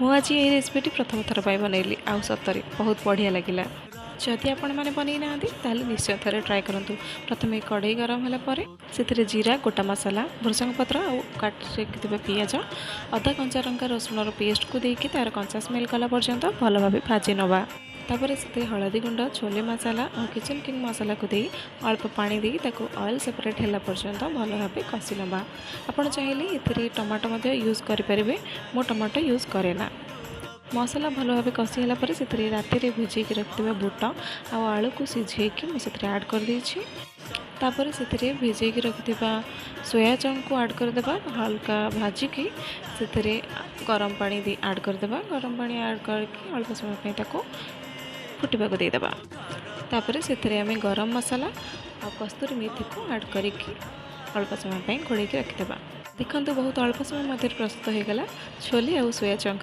ମୁଁ ଆଜି ଏହି ରେସିପିଟି ପ୍ରଥମ ଥର ପାଇଁ ବନେଇଲି ଆଉ ସତରେ ବହୁତ ବଢ଼ିଆ ଲାଗିଲା। ଯଦି ଆପଣମାନେ ବନେଇ ନାହାନ୍ତି, ତାହେଲେ ନିଶ୍ଚୟ ଥରେ ଟ୍ରାଏ କରନ୍ତୁ। ପ୍ରଥମେ କଢ଼େଇ ଗରମ ହେଲା ପରେ ସେଥିରେ ଜିରା, ଗୋଟା ମସଲା, ଭୃସଙ୍ଗ ପତ୍ର ଆଉ କାଟି ରଖିଥିବା ପିଆଜ, ଅଦା, କଞ୍ଚା ଲଙ୍କା, ରସୁଣର ପେଷ୍ଟକୁ ଦେଇକି ତା'ର କଞ୍ଚା ସ୍ମେଲ୍ ଗଲା ପର୍ଯ୍ୟନ୍ତ ଭଲ ଭାବେ ଭାଜି ନେବା। ତାପରେ ସେଥିରେ ହଳଦୀ ଗୁଣ୍ଡ, ଛୋଲେ ମସଲା ଆଉ କିଚେନ୍ କିଙ୍ଗ ମସଲାକୁ ଦେଇ ଅଳ୍ପ ପାଣି ଦେଇ ତାକୁ ଅଏଲ୍ ସେପାରେଟ୍ ହେଲା ପର୍ଯ୍ୟନ୍ତ ଭଲ ଭାବେ କଷି ନେବା। ଆପଣ ଚାହିଁଲେ ଏଥିରେ ଟମାଟୋ ମଧ୍ୟ ୟୁଜ୍ କରିପାରିବେ। ମୁଁ ଟମାଟୋ ୟୁଜ୍ କରେ ନା। ମସଲା ଭଲ ଭାବେ କଷି ହେଲା ପରେ ସେଥିରେ ରାତିରେ ଭିଜେଇକି ରଖିଥିବା ବୁଟ ଆଉ ଆଳୁକୁ ସିଝେଇକି ମୁଁ ସେଥିରେ ଆଡ଼୍ କରିଦେଇଛି। ତାପରେ ସେଥିରେ ଭିଜେଇକି ରଖିଥିବା ସୋୟା ଚଙ୍କକୁ ଆଡ଼୍ କରିଦେବା। ହାଲକା ଭାଜିକି ସେଥିରେ ଗରମ ପାଣି ଦେଇ ଆଡ଼୍ କରିଦେବା। ଗରମ ପାଣି ଆଡ଼୍ କରିକି ଅଳ୍ପ ସମୟ ପାଇଁ ତାକୁ ଫୁଟିବାକୁ ଦେଇଦେବା। ତାପରେ ସେଥିରେ ଆମେ ଗରମ ମସଲା ଆଉ କସ୍ତୁରୀ ମେଥିକୁ ଆଡ଼୍ କରିକି ଅଳ୍ପ ସମୟ ପାଇଁ ଘୋଡ଼େଇକି ରଖିଦେବା। ଦେଖନ୍ତୁ, ବହୁତ ଅଳ୍ପ ସମୟ ମଧ୍ୟରେ ପ୍ରସ୍ତୁତ ହୋଇଗଲା ଛୋଲେ ଆଉ ସୋୟା ଚଙ୍କ।